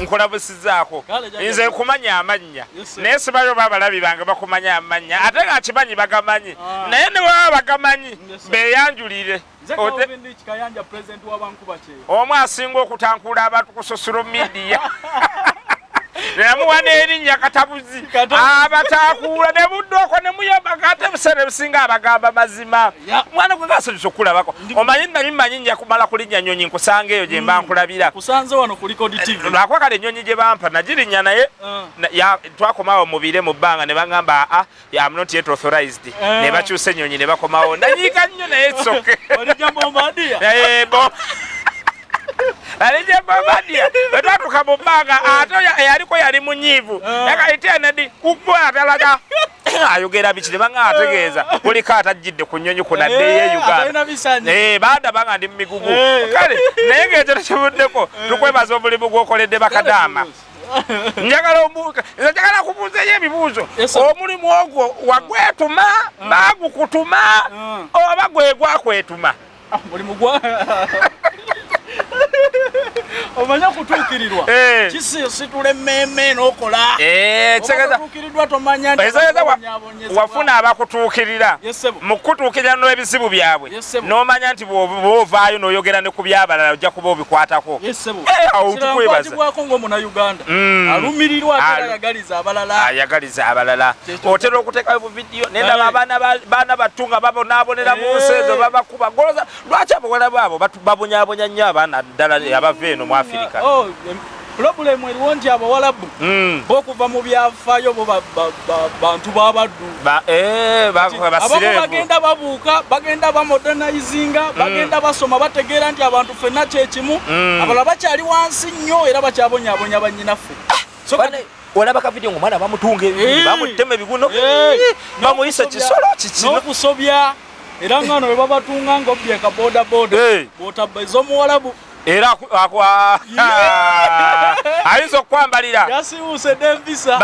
Nkulabusizaako. Nze nkumanya amannya. Naye sibayo babalabi bange bakumanya amannya. Ate nga kimanyi bagamanyi. Naye ne baba bagamanyi beeyanjulire. Omu asinga okutankula abantu ku social media. Namuwa n'erinnya Katabuzi. Abatakuula ne budde ne muyamba ate ebiseera ebisinga abagamba mazima. Mwana gwe gasanyusa okulabako. Omanyi nali mmanyi nja kumala kulinnya nnyonyi nkusanga eyo gye mba nkulabira. Kusanze wano ku Record TV. Lwakuba kale ennyonyi gye bampa nagirinnya naye twakomawo mu bire mu bbanga ne bangamba I'm not yet authorized. Ne bakyusa ennyonyi ne bakomawo. Nanyiiga nnyo naye it's okay. Olijja Bombardier. Alije Bombardier. Bwe mu bbanga ate eyaliko yali munyiivu. Yakaite nedi kubwa atalaga. Ayogera biki ne banga ategeeza kuliko atajjidde ku nnyonyi kunaddeyo e Uganda. Baada banga ndi mu migugu. Kale naye ng'ekyo tekivuddeko tukwebaza omulimu gw'okoledde bakadaama. Njagala kubuuzayo ebibuuzo. Omulimu ogwo wagwetuma, baagukutuma, oba gwe gwakwetuma? Mulimu gwa omanya kutuukirirwa kisitula emmeeme n'okola kutuukirirwa tomanya nti wafuna abakutuukirira mu kutuukirira n'ebizibu byabwe n'omanya nti bw'ovaayo n'oyogera ne ku by'abalala ojja kuba obikwatako. Awo tukwebaza ng'omunnayuganda alumirirwa ate ayagaliza abalala. Ayagaliza abalala. Otera okuteekayo bu vidiyo naye ndaba abaana battu nga babonaabonera mu nsi ezo babakuba. Lwaki abawala baabo babonyaabonya nnyo abaana ddala abava eno mu Afrika? Problem eriwo nti abawalabu bokuva mu byafaayo bo bantu babaddu. Abamu bagenda babuuka, bagenda bamodernizinga, bagenda basoma bategeera nti abantu ffenna kyekimu. Abalala bakyali wansi nnyo era bakyabonyaabonya bannyinaffe. Olaba ka video ng'omwana bamutunga ebigulu, bamutema ebiguno, bamuyisa kisolo kikino. N'okusobya era nga wano bwe babatunga ng'obbye ka boda boda bw'otabba ez'omuwalabu. Era ayinza okwambalira. Yasiwuuse n'empisa.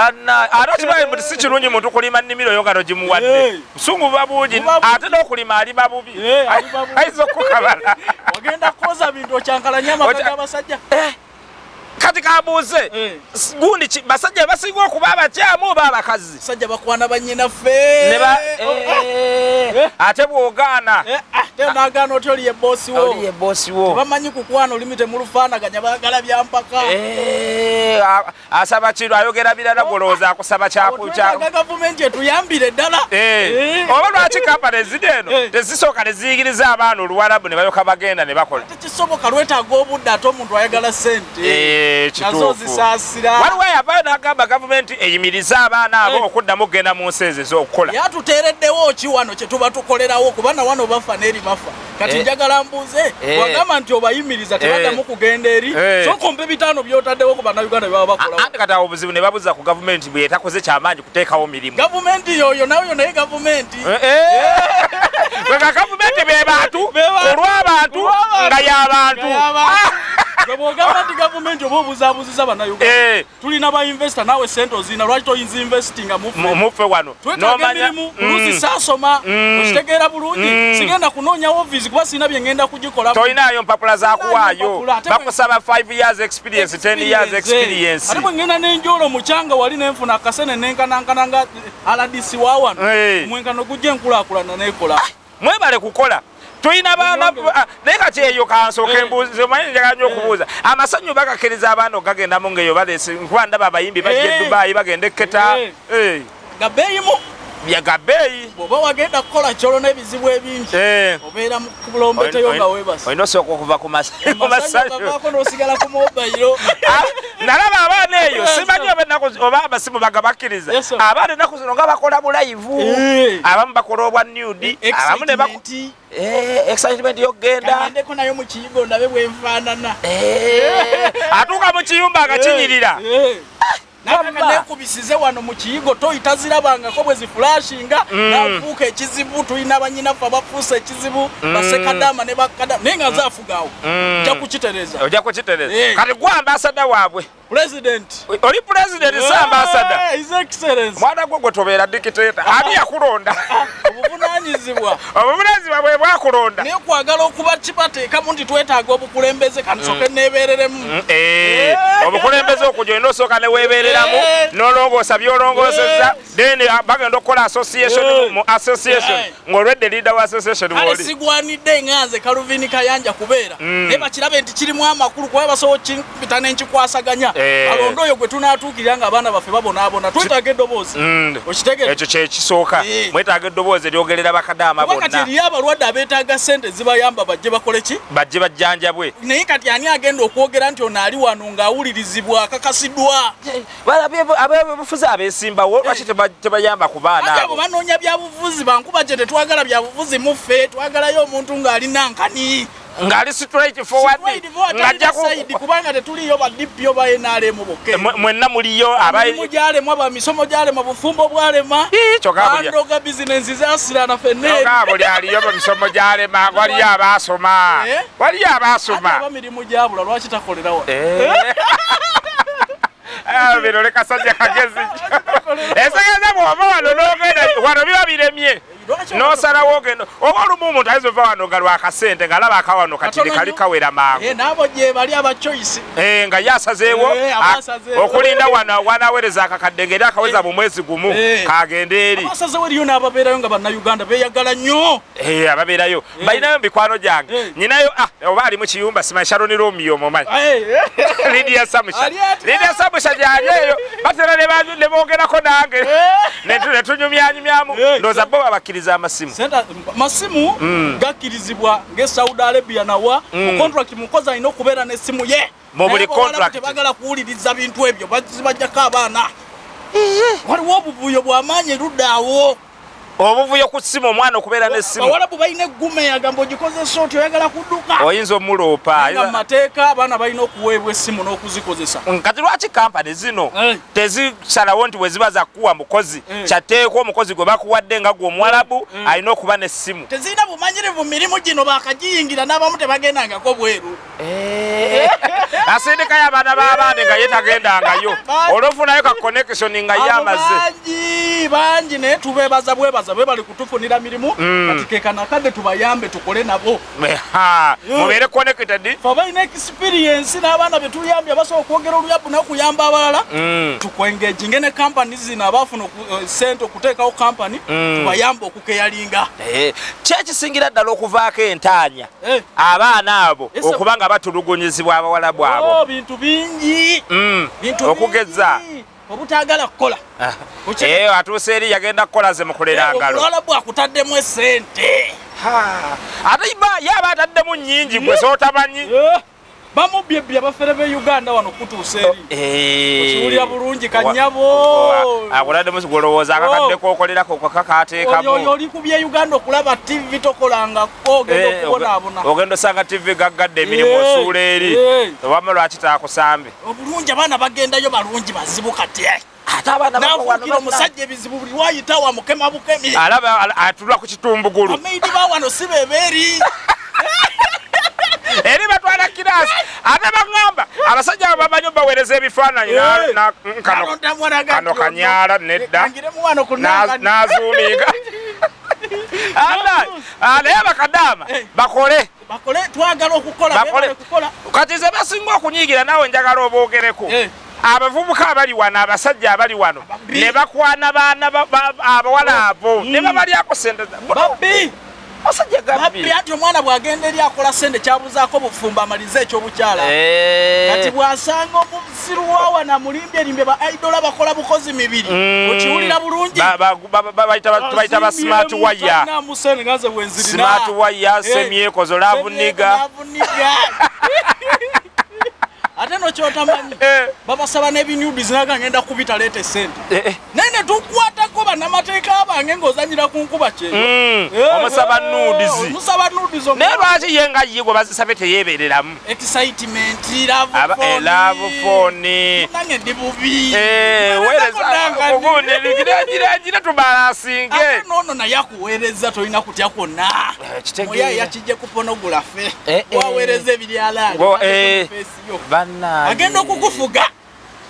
Ate okimanyi nti si kirungi muntu kulima nnimiro yo nga togimuwadde. Busungu buba bungi ate n'okulima alima bubi. Ayinza okukabala. Ogenda kwoza bintu okyankalanye amaka g'abasajja. Kati kambuuze gundi basajja basinga okuba abakyamu oba abakazi? Basajja bakwana bannyinaffe. Ate bw'ogaana. Ate onaagaana otya oli ye bboosi wo. Oli ye bboosi wo. Tebamanyi kukwana olulimi temulufaanaganya baagala bya mpaka. Asaba kiro ayogera birala gw'olowooza akusaba kyakukya. Gavumenti etuyambire ddala. Oba lwaki kampani eziri eno tezisooka ne ziyigiriza abaana Oluwarabu ne balyoka bagenda ne bakola? Tekisoboka lwetaaga obudde ate omuntu ayagala ssente. Kituufu. Waliwo yavaayo n'agamba gavumenti eyimirize abaana abo okuddamu okugenda mu nsi ezo ez'okukola. Yatuteereddewo ki wano kye tuba tukolerawo kuba na wano bafa n'eri bafa. Kati njagala mbuuze wagamba nti obayimiriza tebaddamu kugenda eri sooka ompe 5 by'otaddewo ku bannayuganda bye baba bakolawo. Anti kati awo obuzibu ne babuza ku gavumenti bwe etakoze kyamaanyi kuteekawo mirimu. Gavumenti yoyo nayo naye gavumenti. Weka gavumenti be bantu olw'abantu nga y'abantu. Bw'ogamba nti gavumenti oba obuzaabuziza bannayuganda. Tulina ba investor naawe ssente ozirina lwaki toyinza investinga muffe wano. Twetaaga emirimu oluusi saasoma okitegeera bulungi sigenda kunoonya ofiisi kuba sirina bye ngenda kugikola. Tolinaayo mpapula zaakuwaayo bakusaba 5 years experience 10 years experience. Ate bwe ngenda n'enjolo mu kyanga wali ne nfuna akasene nenkanankana nga RDC wa wano omwenkano gujja enkulaakulana neekola. Mwebale kukola. Tulina baana naye kati eyo kansooke mbuuze omanyi njagala nnyo okubuuza amasanyu bagakkiriza abaana okugagendamu ng'eyo baleese nkuba ndaba abayimbi bajja e Dubai bagenda e Keta. Gabeeyimu. Gabeeyi. Bw'oba wagenda kukola kyolo n'ebizibu ebingi obeera mu kulombeteyo nga weebase. Olina osooka okuva ku masanyu. Gavaako n'osigala ku mobayiro. Nalaba abaana eyo simanyi oba amasimu bagabakkiriza. Abaana ennaku zino nga bakola bulayivu. Abamu bakola obwa nude. Abamu ne excitement y'okugenda. Kagendeko nayo mu kiyigo ndabe bwe nfaanana. Atuuka mu kiyumba nga kinyirira. Nakubisize wano mu kiyigo toyita zirabangako bwe zifulashinga nafuuka ekizibu tulina bannyinaffe abafuuse ekizibu basekadaama ne bakadaama naye nga nze afugaawo ojja kukitereeza. Ojja kukitereeza. Kati gwe ambasada waabwe. President. Oli president si ambassador. His Excellency. Mwana gwe gwe tobeera dictator. Ani yakulonda? Obuvunaanyizibwa. Obuvunaanyizibwa bwe bwakulonda. Naye kwagala okuba kibateekamu nti twetaaga obukulembeze kansooke neebeereremu. Obukulembeze okujja olina osooka ne weebeereramu n'olongoosa by'olongoosezza, then bagenda okukola association mu association ng'olwedde leader wa association w'oli. Sigwanidde nga nze Calvin Kayanja kubeera naye bakirabe nti kirimu amakulu kuba basobola okukipita n'enkikwasaganya balonde oyo gwe tunaatuukirira ng'abaana baffe babonaabona. Twetaaga eddoboozi. Okitegeera? Ekyo kye kisooka, mwetaaga eddoboozi eryogerera bakadaama bonna. Kati eriyo abalwadde abeetaaga ssente zibayamba bajje bakole ki? Bajje bajjanjabwe. Naye kati ani agenda okwogera nti ono ali wano ng'awulirizibwa akakasiddwa? Abebufuzi abeesimbawo lwaki tebayamba ku baana abo? Banoonya byabufuzi, bankuba gye tetwagala byabufuzi muffe, twagalayo omuntu ng'alina nkani, ng'ali straight forward, ng'ajja kubanga tetuliyo ba DP oba NRM bokka. Mwenna muliyo abalimu gyalemwa, ba misomo gyalemwa, bufumbo bwalema, bandoga bizinensi zasirana ffenna. Kyokka buli aliyo ba misomo gyalema, waliyo abaasoma, waliyo abaasoma. Ate mirimu gyabula lwaki takolerawo? Bino leka sajja kagezi. Esegeza bw'ova wano n'ogenda wano biba biremye n'osalawo ogenda oba olumu omuntu ayinza ova wano nga lwakasente ng'alaba akawano kati kali kawera mangu. N'abo gye bali aba choice nga ye asazeewo okulinda wano wanaweereza akakadde ng'eri akaweza mu mwezi gumu kagende eri. Abasazeewo eriyo n'ababeerayo nga bannayuganda beeyagala nnyo. Ababeerayo balinayo mikwano gyange nyinayo oba ali mu kiyumba simanyi Sharon Romeo mumanyi Lydia Samusha, Lydia Samusha gyali eyo batera ne boogerako nange ne tunyumyanyumyamu. Ndowooza bo babakkiriza amasimu. Masimu gakkirizibwa nge Saudi Arabia nawa mu contract mukozi alina okubeera n'essimu ye. Mu buli contract tebagala kuwuliriza bintu ebyo, bazibajjako abaana. Waliwo obuvuyo bw'amaanyi erudda awo. Obuvuyo ku ssimu, omwana okubeera n'essimu. Abawalabu balina eggume agamba ogikozesa otyo oyagala kudduka. Oyinza omuloopa. Nga mu mateeka abaana balina okuweebwa essimu n'okuzikozesa. Kati lwaki kampani zino tezisalawo nti bwe ziba za kuwa mukozi kyateekwa omukozi gwe bakuwadde nga gwe omuwalabu alina okuba n'essimu? Tezirina bumanyirivu mirimu gino, bakagiyingira n'abamu tebagendangako bweru. Asindikayo abaana b'abaana nga ye tagendangayo, olwofunayo ka connection nga ye amaze. Bangi bangi naye tubeebaza bwebaza bwe bali kutufunira mirimu. Kati kekana kadde tubayambe tukole nabo mubeere connected. Fe abalina experience n'abaana be tuyambye abasobola okwogera oluyabu n'okuyamba abalala, tukwengeginge ne kampani zino abaafuna ssente okuteekawo kampani, tubayambe okukeyalinga. Ki ekisingira ddala okuvaako entaanya abaana abo okuba nga batulugunyizibwa abawalabu abo? Bintu bingi, okugeza obutaagala kukola. Atuuse eri yagenda kukola ze mukolera ngalo. Omuwalabu akutaddemu essente. Ate ye aba ataddemu nnyingi gwe sootamanyi. Bamubbye abafere b'e Uganda wano kutuusa eri. Okiwulira bulungi kanyabo. Akutaddemu golowooza akakadde k'okolerako kakaateekamu. Oyo oli ku by'e Uganda okulaba TV tokolangako, ogenda okubonaabona. Ogenda osanga TV gaggadde emirimu osuula eri. Wamma lwaki taakusambe? Obulungi abaana bagendayo balungi bazibu kati. Ate abaana nafuukira omusajja ebizibu buli wayita wamukema bukemi. Alaba atula ku kitumbugulu. Amaidi ba wano si bebeeri. Eri batwala kirasi ate baŋŋamba abasajja abo bamanyi baweereza ebifaananyi kano kanyaala nedda n'azuuminga. Naye abakadaama bakole twagala okukola. Kati ze basinga okunyiigira naawe njagala oboogereko. Abavubuka abali wano, abasajja abali wano ne bakwana baana abawala abo ne babalyako ssente. Babbi Basajja gabbi. Babbi ati omwana bw'agenda eri akola ssente kyabuzaako bufumbo amalize ekyobukyala. Kati bw'asanga omusiru wa wano amulimbye erimbye ba idola bakola bukozi mibiri. Okiwulira bulungi. Tubayita ba smart wire. Smart wire, semyekozo, love nigga. Ate no kyotamanyi babasaba n'ebinudes naga ngenda kubita leete ssente. Naye ne tukwatako bannamateeka bange ng'ozannyira ku nkuba kyeyo. Omusaba nudes. Omusaba nudes. Naye lwaki ye nga ye gwe bazisabye teyeebereramu? Excitement, love phone. Love phone. Nange ndi bubi. Weereza ogundi gira tubalansinge. Ate noono naye akuweereza tolina kutya kwonna. Oya yakijje ku pornography. Waweereza ebiri alaali. Agenda okukufuga.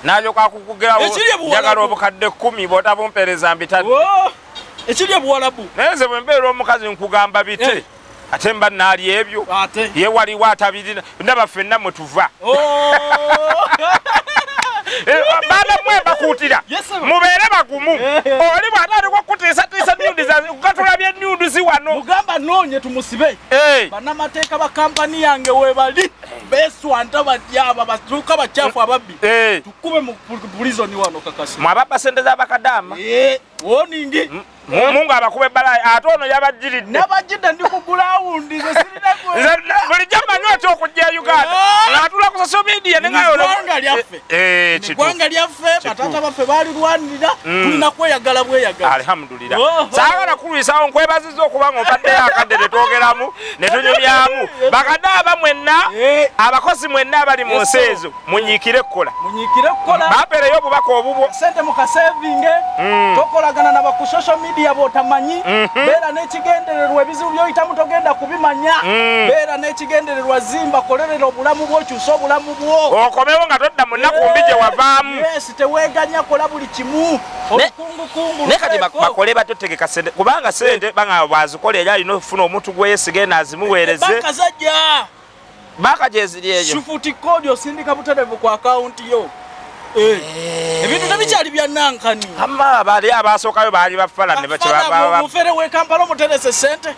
N'alyoka akukugerawo njagala obukadde 10 bw'otabumpeereza mbitadde. Ekiri ebuwalabu. Naye nze bwe mbeera omukazi nkugamba bite. Ate mba naali ebyo. Ye waliwo atabirina. Ndaba ffenna mwe tuva. Baana mwe bakuutira mubeere bagumu. Oli bw'atandika okutiisatiisa nudes, katulabye nudes wano. Mugamba noonye tumusibe. Bannamateeka ba kampani yange webali beswanta batyaba batuuka bakyafu ababbi. Tukube mu prison wano kakasi. Mwababba sente z'abakadaama. Warning. Mungu abakube balaayi ate ono yabajjiridde. Nabajjidde ndi ku ground nze sirina bulijjo mmanyi otya okujja Uganda ng'atula ku social media ne nga eggwanga lyaffe. Eggwanga lyaffe bataata baffe baalirwanirira, tulina kweyagala bweyagala. Alhamdulillah. Saagala kulwisawo, nkwebazizza okuba ng'ompaddeyo akadde ne twogeramu ne tunyumyamu. Bakadaama mwenna, abakozi mwenna abali mu nsi ezo, munyiikire kukola. Munyiikire kukola. Bampeereyo obubaka obubwo. Ssente mukasevinge, tokolagana na baku social media b'otamanyi, beera n'ekigendererwa, ebizibu by'oyitamu togenda kubimanya. Beera n'ekigendererwa, zimba, kolerera obulamu bwo, kyusa obulamu bwo. Okomewo nga todda mu nnaku mbi gye wavaamu. Yes, teweeganya, kola buli kimu. Olukungukungu. Naye kati bakole batotegeka ssente, kubanga ssente banga bw'azikola era alina okufuna omuntu gwe yeesiga eno azimuweereze. Banka zajja. Banka gye ziri eyo. Shufuti kodi osindika butereevu ku akawunti yo. Ebintu tebikyali bya nankani. Amma bali abasookayo baali bafala ne mufere w'e Kampala omuterese ssente.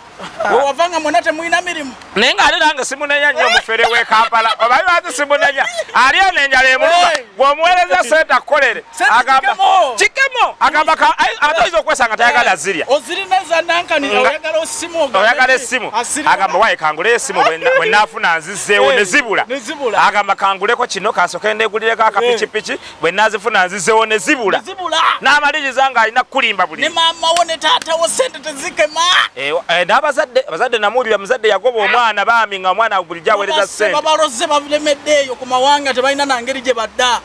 Wewavanga mwena temulina mirimu. Naye ng'ate nange simunenya nnyo omufere w'e Kampala. Oba lwaki simunenya? Ali eno enjala emuluma. Bw'omuweereza ssente akukolere. Agamba kikemo. Agamba ate oyinza okwesanga tayagala zirya. Ozirina eza nankani, oyagala essimu. Oyagala essimu. Agamba wayi kangule essimu bwe naafuna nzizzeewo ne zibula. Agamba kanguleko kino kansooke nneegulireko akapikipiki. Bwe naazifuna nzizeewo ne zibula. N'amaliriza ng'alina kukulimba buli. Ne maama wo ne taata wo ssente tezikema. N'abazadde, abazadde namuwulira muzadde yagoba omwana bambi nga omwana bulijjo aweereza ssente. Babaloze babilemedde eyo ku mawanga tebalina na ngeri gye badda.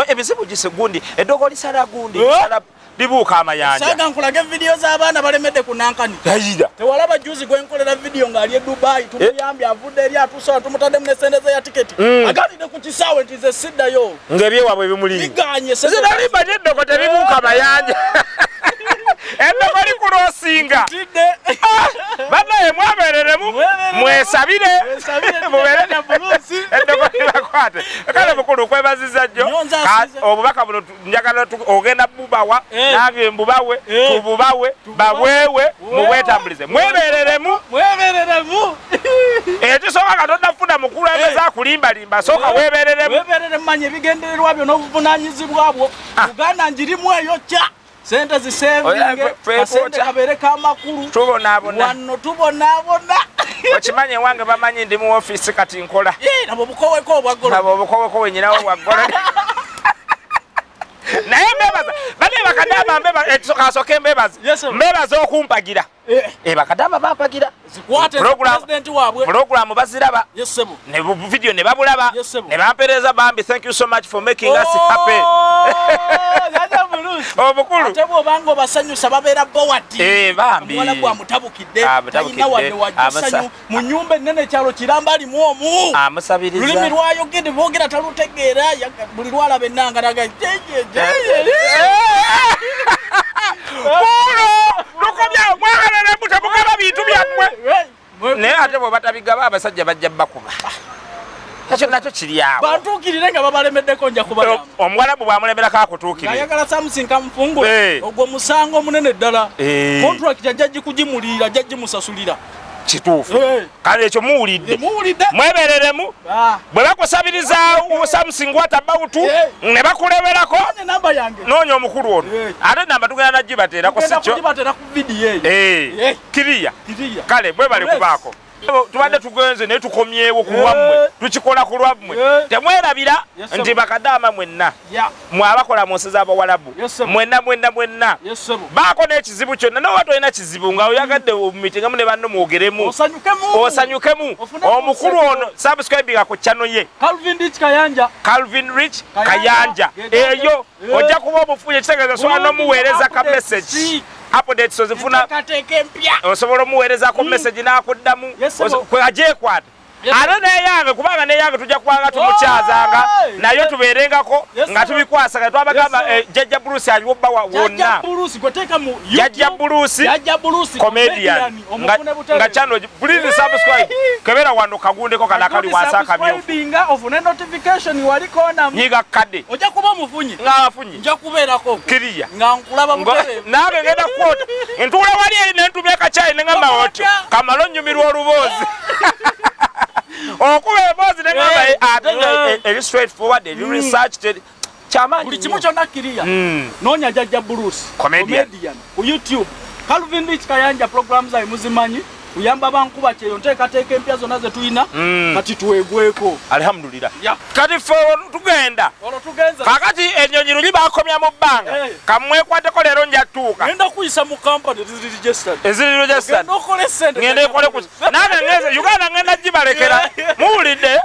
Ebizibu gise gundi, eddogo lisala gundi, libuuka amayanja. Saaga nkulage vidiyo z'abaana balemedde ku nankani. Yayira. Tewalaba juzi gwe nkolera vidiyo ng'ali e Dubai, tumuyambye avudde eri atuuse tumutaddemu ne ssente ze ya tiketi. Agalidde ku kisaawe nti nze siddayo. Ng'ebyewaabwe bimulinze. Biganye. Nze nali mmanyi eddogo teribuuka mayanja. Eddogo likulosinga. Bannaye mwabeereremu, mwesabire, mubeere eddogo libakwate. Kale mukulu nkwebazizza nnyo. Obubaka buno njagala ogenda bubawa, nange mbubawe, tububawe, babwewe, mubwetambulize. Mwebereremu. Mwebereremu. Ekisooka Katonda funa mukulembeze akulimbalimba, sooka weebereremu. Weebereremu, manya ebigendererwa byo n'obuvunaanyizibwa bwo. Uganda njirimu eyo kya. Sente zisevinge, kasente kabeere k'amakulu. Tubonaabona. Wano tubonaabona. Okimanyi ewange bamanyi ndi mu ofiisi kati nkola. Nabo bukoweko obwa ggolo. Nabo obukoweko wenyinawo bwa ggolo. Naye mbebaza, bane bakadaama mbebaza, kasooke mbebaza. Mbebaza okumpagira. Bakadaama bampagira. Zikwate president waabwe. Program baziraba. Ne video ne babulaba. Ne bampeereza bambi, thank you so much for making us happy. Obukulu. Ate bw'obanga obasanyusa babeera bowati. Bambi. Omuwala gwamutabukidde. Talina wadde wajja mu nnyumba ennene ekyalo kiramba alimu omu. Amusabiriza. Lulimi lwayogedde boogera talutegeera, buli lwalaba ennanga naga Kulo! Lukomya mwagalala temugaba bintu byammwe. Naye ate bwe batabigaba abasajja bajja bakuba. Ekyo nakyo kiri awo. Bantuukirire nga babalemeddeko nja kubayamba. Omuwalabu bw'amulemerako akutuukirire. Ayagala Samson kamufungule. Ogwo musango omunene ddala. Contract ajja gikugimulirira, ajja gimusasulira. Kituufu. Kale ekyo muwulidde. Mwebereremu. Bwe bakusabiriza Samson what about ne bakulemerako. Noonya omukulu ono. Ate namba tugenda nagibateerako si kyo. Kugibateera ku vidiyo eyo. Kiriya. Kale bwebale kubaako. Tubadde tugenze naye tukomyewo ku lwammwe, tukikola ku lwammwe. Temwerabira nti bakadaama mwenna mwe abakola mu nsi z'Abawalabu mwenna mwenna mwenna baako n'ekizibu kyonna. N'oba tolina kizibu nga oyagadde omitingamu ne banno mwogeremu osanyukemu. Omukulu ono subscribinga ku channel ye Calvin Rich Kayanja. Calvin Rich Kayanja eyo ojja kuba omufunye ekitegeeza osobola n'omuweereza ka message updates ozifuna osobola omuweerezako message n'akuddamu ajeekwata. Ate neyange kubanga neyange tujja kubanga tumukyazanga nayo tubeerengako nga tubikwasaganya. Twabagamba Jjajja Bruce aliwo bbawa wonna. Jjajja Bruce comedian nga channel, please subscribe. Kebera wano kagundeko kana kali wansi akamyufu. Ofune notification wali kona. Nyiga kadde. Ojja kuba mufunye. Nga afunye. Nja kubeerako. Kiriya. Nga nkulaba butereevu. Nange ngenda kwota. Ntuula wali eri ne ntumya kacaayi ne ngamba otyo. Kamala onnyumirwa oluboozi. Okuba emboozi ne ngamba ate eri straight forward, eri research kyamaanyi. Buli kimu kyonna kiriya. Noonya Jjajja Bruce comedian ku YouTube. Calvin Rich Kayanja program zammwe muzimanyi. Kuyamba bankuba kyeyo nteekateeka empya zonna ze tulina kati tuwegweko. Alhamdulillah. Kati ffe tugenda. Olwo tugenza. Kakati ennyonyi luli bakomya mu bbanga. Kamwekwateko leero nja tuuka. Ngenda kuyisa mu company eziri registered. Eziri registered. Ngenda okole ssente. Ngenda ekole ku. Nange ngenze Uganda ngenda gibalekera. Muwulidde.